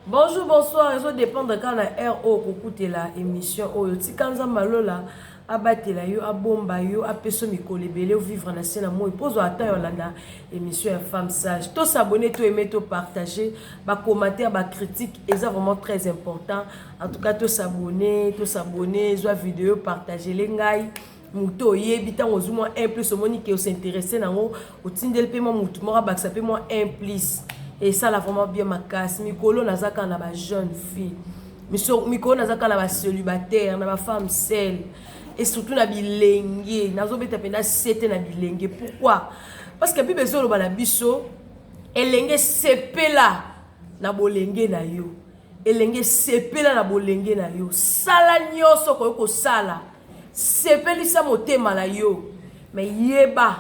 Bonjour, bonsoir, ezo dépendre kaka na heure oyo okokutela émission oyo. Tika Nzambe alola abatela yo, abomba yo, apesa yo mikolo ebele ovivre na se na moi mpo ozwa ata yo olanda émission ya Femme Sage. To s'abonner, to aimer, to partager, ba commentaire, ba critique eza vraiment très important. En tout cas, to s'abonner, to s'abonner, zwa vidéo, partager le ngai. Moto oyebi ntango ozwi mwa 1 plus, omoni ke os'intéresse nango, otindeli mpe mwa motu moko abakisa mpe mwa 1 plus, esala vraiment bien makasi. Mikolo naza kaka na bajeune fille, mikolo naza kaka na bacélibataire, na bafemme seule et surtout na bilenge. Nazobeta mpenza sete na bilenge. Pourquoi? Parce que Bible ezoloba na biso: elenge, sepela na bolenge na yo. Elenge, sepela na bolenge na yo. Sala nyonso okoki kosala, sepelisa motema na yo. Me yeba,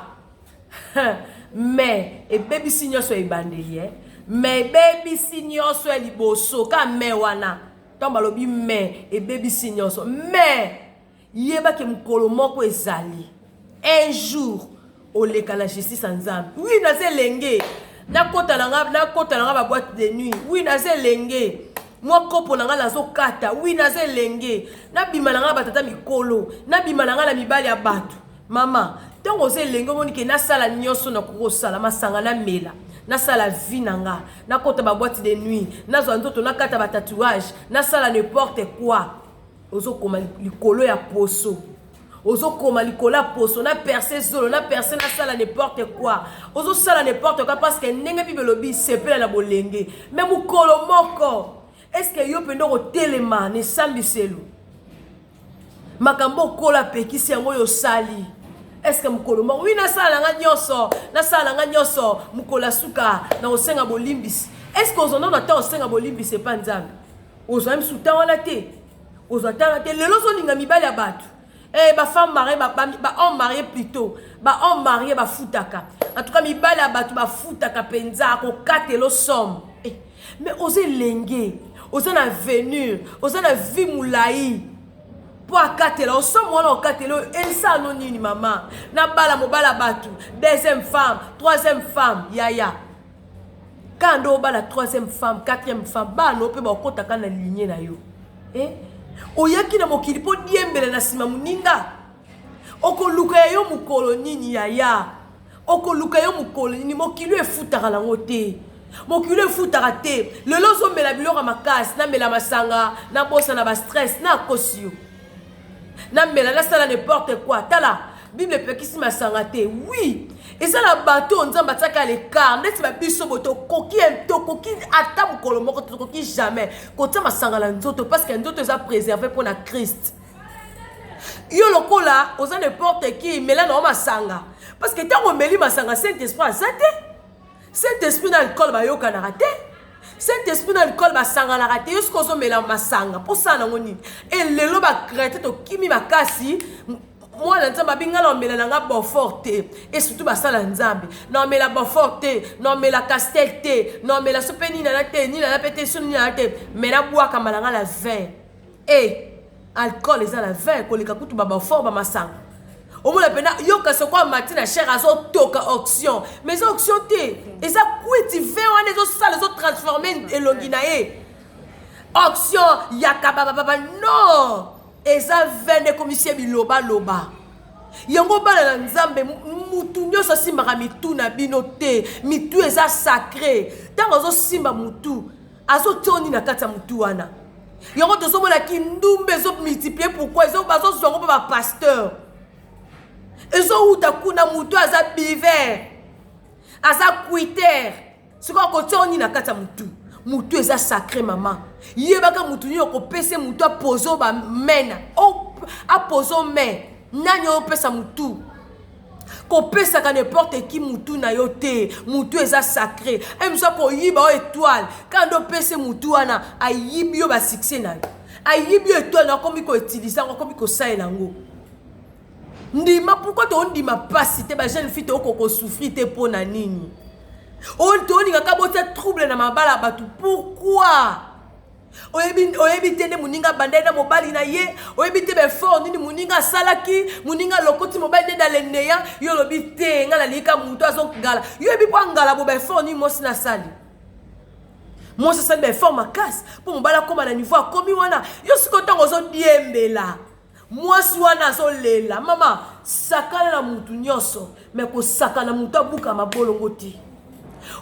me ebebisi nyonso ya ebandeli, eh? Me ebebisi nyonso ya liboso ka me wana. Ntango balobi me ebebisi nyonso, me yebake mokolo moko ezali, un jour oleka na justice ya Nzambe. Oui, naza elenge, nakota nanga, nakota nanga baboîte de nuit. Oui, naza elenge, mwa kopo na nga nazokata. Oui, naza elenge, nabima na nga batata mikolo, nabima na nga na mibali ya bato. Mama, ntango oza elenge, omoni ke nasala nyonso nakoki kosala, masanga namela, nasala vie na nga, nakota baboîte de nuit, nazwa nzoto, nakata batatouage, nasala n'importe quoi. Ozokoma likolo ya poso, ozokoma likolo ya poso, na perce zolo, na perce, nasala n'importe quoi. Ozosala n'importe quoi parce que ndenge Bible elobi, sepela na bolenge. Me mokolo moko, est-ce yo mpenza okotelema na esambiselo? Makambo okola apekisi yango oyo osali, est-ce mokolo moko, oui, nasala nanga nyonso, nasala nanga nyonso, mokolo ya suka na kosenga bolimbisi, est-ce ozwa nano ata osenga bolimbisi epa Nzambe? Ozwa misu ta wana te, ozwa tanga te. Lelo ozolinga mibali ya bato. Eh, bafemme mariée, bahomme marié plutôt, bahomme marié bafutaka. En tout cas, mibali ya bato bafutaka mpenza, akokatela somme. Eh, mais oza elenge, oza na avenir, oza na vie molai mpo akatela osomme wana. Okatela oyo esano nini? Mama, nabala mobala bato, deuxième femme, troisième femme. Yaya, kaka nde obala troisième femme, quatrième femme, bana mpe bakotaka na ligne na yo. Eh? Oyaki na mokili mpo diembela na nsima moninga. Okoluka ya yo mokolo nini? Yaya, okoluka yo mokolo nini? Mokili efutaka nango te, mokili efutaka te. Lelo ozomela biloko ya makasi, namela masanga, nabosana bastress, nakosi yo, namela, nasala n'importe quoi. Tala, Bible epekisi masanga te. Oui, eza na bato oyo Nzambe atiaka l'écart, neti babiso boye. Tokoki, tokoki ata mokolo moko, tokoki jamais kotia masanga na nzoto, parce que nzoto eza préservé mpo na Christ. Yo lokola oza n'importe qui, mela na yo masanga, parce que ntango omeli masanga, Saint Esprit aza te. Saint Esprit na alcool bayokanaka te, Saint Esprit na alcool basanganaka te. Yo soki ozomela masanga, mpo osala nango nini? Elelo bachrétien tokimi makasi. Mwana Nzambe abinga na omela na nga Beaufort te, et surtout basala Nzambe, na omela Beaufort te, na omela Castel te, na omela so mpe nini na te, nini na mpe te, so nini na te, mais nabwakama na nga na vin. E alcool eza na vin koleka kutu babeaufort, bamasanga. Omona mpena yoka soko amati na chaire, azotoka onction, mais eza onction te, eza kwiti. Vin wana ezosala, ezotransforme elongi na ye. Onction yaka babababa, non, eza vin nde ekomisi ye bilobaloba. Yango, bana na Nzambe, mutu nyonso asimbaka mitu na bino te. Mitu eza sacré. Ntango azosimba mutu, azotia nini na kati ya mutu wana? Yango tozomona kindumba ezomultiplie. Pourquoi? Bazozwa yango mpo bapasteur ezowuta kuna. Mutu aza buveur, aza cuiteur, sikoyo akotia nini na kati ya mutu? Mutu eza sacré. Mama, yebaka mutu nini okopesa mutu. Apose bamena, apose main nani oyo opesa mutu. Kopesaka n'importe qui mutu na yo te. Mutu eza sacré. Mosu akoyiba oyo étoile kaka nde opesi mutu wana, ayibi yo basuccès na yo, ayibi yo étoile na, akomi koutiliser yango, akomi kosalela yango. Ndima. Pourquoi toondima mpasi te? Bajeune fille, tokoka kosouffrir te. Mpo na nini tolingaka botia trouble na mabala ya bato? Pourquoi? Oyebi, oyebi te nde moninga abandai na mobali na ye. Oyebi te baeffort nini moninga asalaki. Moninga alokoti mobali nde daleneya. Yo olobi te, ngai nalingi ka moto azongala. Yo oyebi mpo angala bo baeffort nini mwasi nasali. Mwasi asali ba effort makasi mpo mobali akóma na niveau akomi wana. Yo sikoyo ntango ozodiembela mwasi wana azolela, mama sakana na mutu nyonso, me kosakana mutu abuka mabolongo te,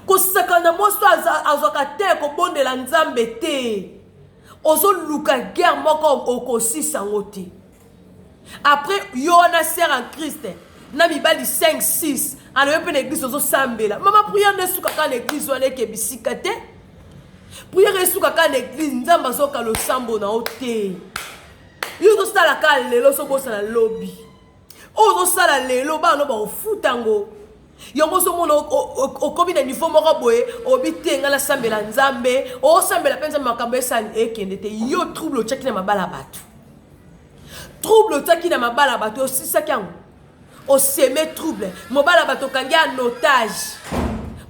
kosakana mwasi oyo azwaka te kobondela Nzambe te. Ozoluka guerre moko okosisa yango te. Après yo wana sœur en Christ na mibali 5 6, alors yo mpe na église ozosambela. Mama, prière nde esuka kaka na église wana, eke bisika te. Prière esuka kaka na église, Nzambe azoka losambo na yo te. Yo ozosala kaka lelo, ozobosana lobi. Oyo ozosala lelo, bana no bakofuta yango. Yango ozomona okomi na niveau moko boye, obi te ngai nasambela Nzambe, osambela mpe Nzambe, makambo esani ekende te. Yo trouble otiaki na mabala ya bato, trouble otiaki na mabala ya bato, osisaki yango. Osemer trouble, mobala ya bato okangi en otage,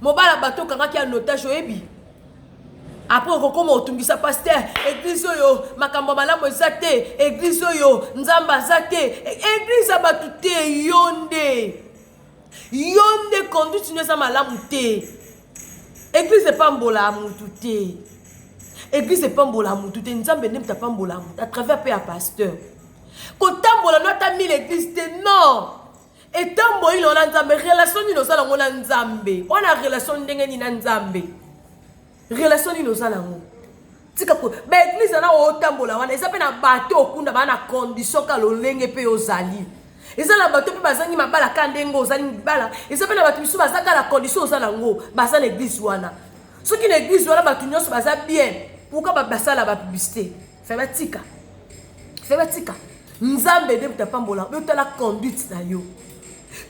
mobala ya bato okangaki en otage. Oyebi, après okokoma otungisa pasteur: église oyo makambo ya malamu eza te, église oyo Nzambe aza te, église ya bato te. Yo nde, yo nde conduite no eza malamu te. Église epambola ya mutu te, église epambola ya mutu te. Nzambe nde mutu apambola ya mutu à travers mpe ya pasteur. Kotambola no ata mille église te, non. Etamboli na wana Nzambe, relation nini oza nango na Nzambe wana? Relation ndenge nini na Nzambe? Relation nini oza nango? Tika baéglise wana otambola wana, eza mpe na bato okunda baa na condition ka lolenge mpe ozali. Eza na bato mpe bazangi mabala ka ndenge ozali mibala. Eza mpe na bato misusu baza kaka na condition oza nango, baza na église wana. Soki na église wana bato nyonso baza bien, pourquoi basala bapublicité? Fe batika, fe batika. Nzambe nde moto apambola. Otala conduite na yo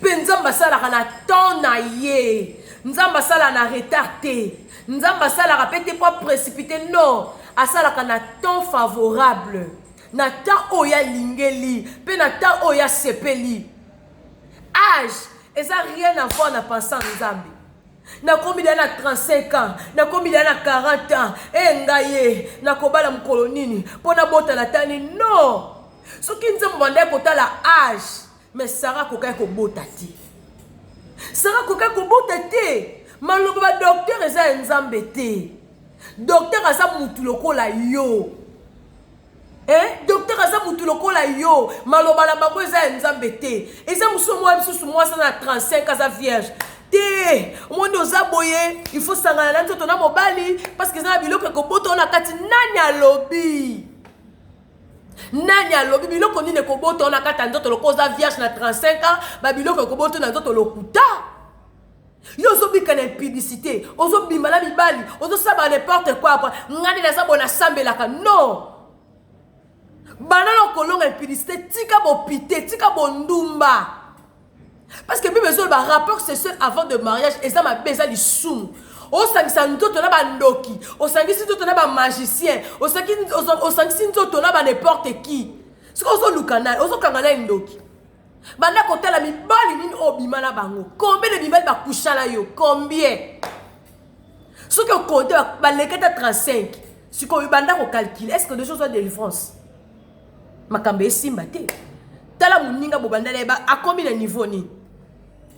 mpe Nzambe asalaka na temps na ye. Nzambe asalaka na retard te, Nzambe asalaka mpe te mpo aprécipité, non. Asalaka na temps favorable, na temps oyo alingeli mpe na temps oyo asepeli. Âge eza rien à voir na pensant Nzambe. Nakomi deya na 35 ans, nakomi deya na 40 ans, e ngai ye nakobala mokolo nini mpo nabotala tani? Non. Soki Nzambe bandaki kotala âge, mais Sara akokaki kobota te, Sara akokaki kobota te. Maloba badocteur eza ya Nzambe te. Docteur aza mutu lokola yo, eh? Docteur aza mutu lokola yo, maloba na bango eza ya Nzambe te. Eza mosusu mwa misusu, mwasi na 35 aza vierge te. Omoni, oza boye, il faut sangana na nzoto na mobali parce que eza na biloko ekobota na kati. Nani alobi? Nani alobi? Biloko nini ekobota na kati ya nzoto lokola oza vierge na 35 ans? Babiloko ekobota na nzoto, lokuta. Yo ozobika na impudicité, ozobima na mibali, ozosala n'importe quoi. Quoi, ngani naza boye, nasambelaka? Non. Banda na kolonga impudicité, tika bopite, tika bondumba, parce que Bible ezoloba rapport sexuel avant de mariage eza mabe, eza lisumu. Osangisa nzoto na bandoki, osangisi nzoto na bamagicien, osangisi nzoto na ban'importe qui. Soki ozoluka nani, ozokanga nani ndoki. Banda kotala mibali nini oyo obima na bango, combien de mibali bakusha na yo, combien. Soki okonte, baleki ata 35. Sikoyo banda kocalculer, est ce que déjà ozwa délivrance? Makambo esimba te. Tala moninga, bobandala ye, akomi na niveau nini?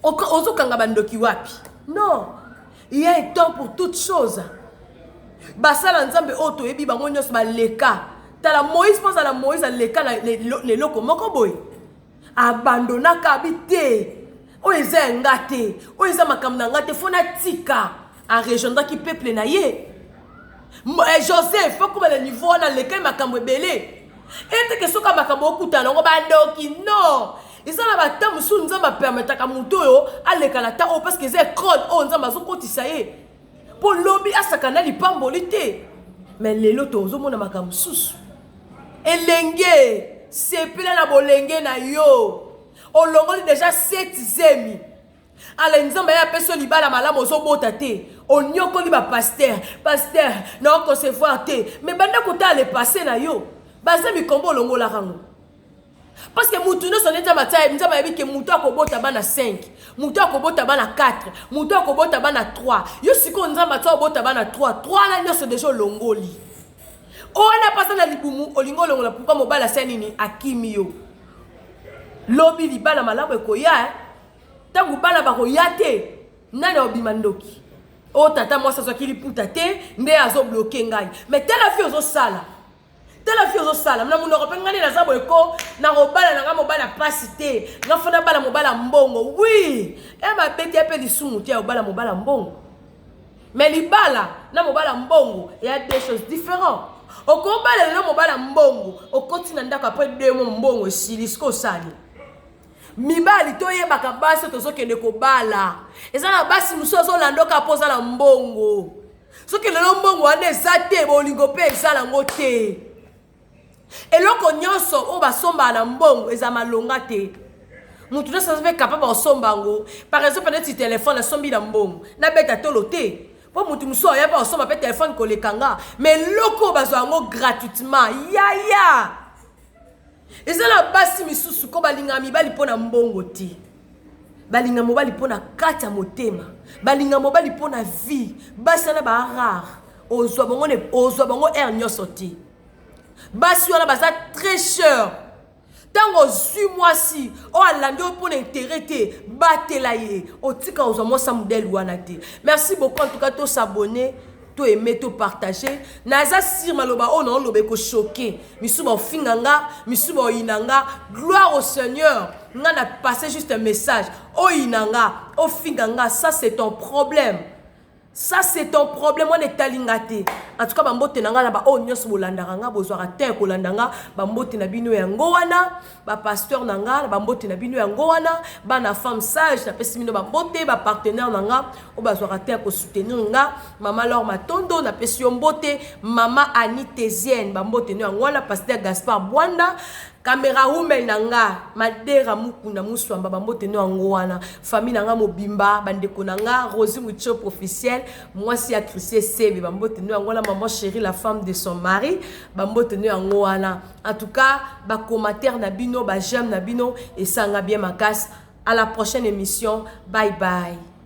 Ozokanga bandoki wapi? Non, il y a un temps pour toute chose. Basala Nzambe oyo toyebi bango nyonso baleka. Tala Moïse, mpo azala Moïse, aleka na eloko moko boye, abandonaka abi te, oyo eza ya nga te, oyo eza makambo na nga te, fo natika. Arejoindraki peuple na ye. Joseph akóma na niveau wana, alekai makambo ebele. Eteke soki makambo okutana nango bandoki, non. Eza na bata mosusu Nzambe apermetaka motu oyo aleka na ta oyo, parce que eza école oyo Nzambe azokotisa ye mpo lobi asaka na lipamboli te. Mais lelo tozomona makambo mosusu. Elenge, sepela na bolenge na yo. Olongoli déjà 7 zemi. Ale Nzambe aye apesi yo libala malamu, ozobota te, onyokoli bapasteur: pasteur, naoconcevoir te. Mais banda kotala le passé na yo, baza mikombo olongolaka yango, parce que mutu nyonso nde Nzambe atia. Nzambe ayebi ke mutu akobota bana 5, mutu akobota bana 4, mutu akobota bana 3. Yo sikoyo Nzambe atia obota bana 3, 3 na nyonso déjà olongoli. Wana mpasa na libumu, olingi olongola. Pourquoi? Mobali asia nini? Akimi yo. Lobi libala malamu ekoya. Ntango bana bakoya te, nani obima ndoki? Oyo tata mwasi azwaki liputa te nde azobloke ngai. Mais tala vie ozosala. Tala vie ozosala. Na monoko mpe ngai nde naza boye ko nakobala na ngai mobali ya pasi te. Nga fo nabala mobali ya mbongo. Oui! E mabe te mpe lisumu te ya kobala mobali ya mbongo. Mais libala na mobali ya mbongo eya deux choses différentes. Okobala lelo mobali ya mbongo, okoti na ndako après 2 mois mbongo esili, sikoyo osali. Mibali toyebaka basi oyo tozokende kobala. Eza na basi mosusu azolanda oka mpo oza na mbongo. Soki lelo mbongo wana eza te, bolingo mpe eza nango te. Eloko nyonso oyo basombaka na mbongo eza malonga te. Moto nyonso aza mpe capable ya kosomba yango. Par exemple neti telefone asombi na mbongo, nabeta tolo te mpo moto mosusu aya mpe akosomba mpe telefone koleka nga. Mais eloko oyo bazwa yango gratuitement, yaya. Eza na basi misusu ko balingaka mibali mpo na mbongo te. Balinga mobali mpo na kati ya motema. Balinga mobali mpo na vie. Basi wana ba rare. Ozwa bango ne ozwa bango heure nyonso te. Basi wana baza très cher. Ntango ozwi mwasi oyo alandi oyo mpo na intérêt te, batela ye. Otika ozwa mwasi ya modèle wana te. Merci beaucoup en tout cas, to s'abonner, to aimer, to partager. Naza sur maloba oyo naoloba ekochoke. Misusu baofinga nga, misusu baoyina nga. Gloire au Seigneur. Nga na passer juste un message. Oyina nga, ofinga nga, ça c'est ton problème. Ça c'est ton problème, wana etali nga te. En tout cas bambote na nga na ba oyo nyonso bolandaka nga, bozwaka temps ya kolanda nga, bambote na bino yango wana, ba pasteur na nga, bambote na bino yango wana, bana femme sage, napesi bino bambote, ba partenaire na nga oyo bazwaka temps ya kosoutenir nga, mama Laure Matondo, napesi yo mbote, mama Annie Tezienne, bambote no yango wana, pasteur Gaspard Bwanda, camera woman na nga Madera Mukuna Muswamba, bambote no yango wana, famille na nga mobimba, bandeko na nga Rosie Muchop officiel, mwasi ya Christie Sebe, bambote no yango wana, maman chérie la femme de son mari, bambote no yango wana. En tout cas ba commentaire na bino, ba j'aime na bino esanga bien makasi. À la prochaine émission, bye bye.